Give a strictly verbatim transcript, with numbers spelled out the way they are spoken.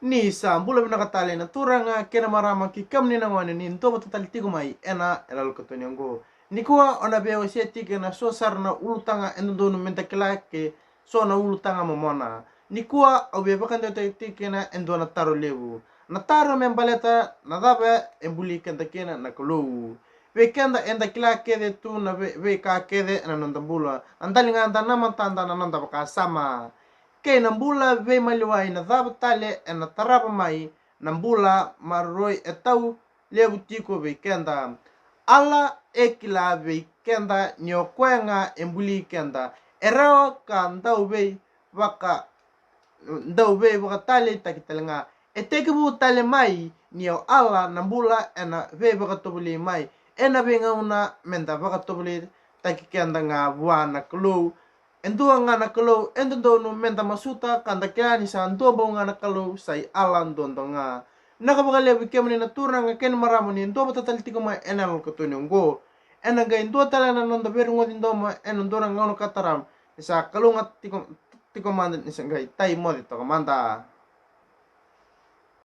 Ni sa bula vinaka tale na turaga kei na marama, kei kemuni na gone ni dua vata tale tiko mai ena yaloyalo katuni oqo. Nikua au na veiwasea tiko na so sara na ulutaga e dodonu meda kila, ke so na ulutaga momona. Nikua au via vakadewataka tiko kina e dua na taro levu. Na taro me baleta na cava e buli keda kina na Kalou. Vei keda eda kila kece tu na vei, veika kece ena noda bula. Na daliga da na matada na noda vakasama. Kei na bula veimaliwai, na cava tale ena tarava mai na bula maroroi e tau levu tiko vei keda. Allah e kila vei keda ni o koya ga e buli keda. E rawa ka dau vei vaka, dau veivakataleitaki tale ga. E tekivu tale mai ni o Allah na bula ena veivakatovolei mai. Ena veigauna meda vakatovoleitaki keda ga vua na Kalou. E dua ga na Kalou e dodonu meda masuta, ka da kila ni sa dua bau ga na Kalou, sa i Allah duadua ga. Vinaka vakalevu kemuni na turaga kei na marama ni dua vata tale tiko mai ena yaloyalo katuni oqo. Ena qai dua tale na noda veirogoci domo ena dua na gauna ka tarava. Ni sa Kalou ga tiko, tiko mada, ni sa qai tai moce toka mada.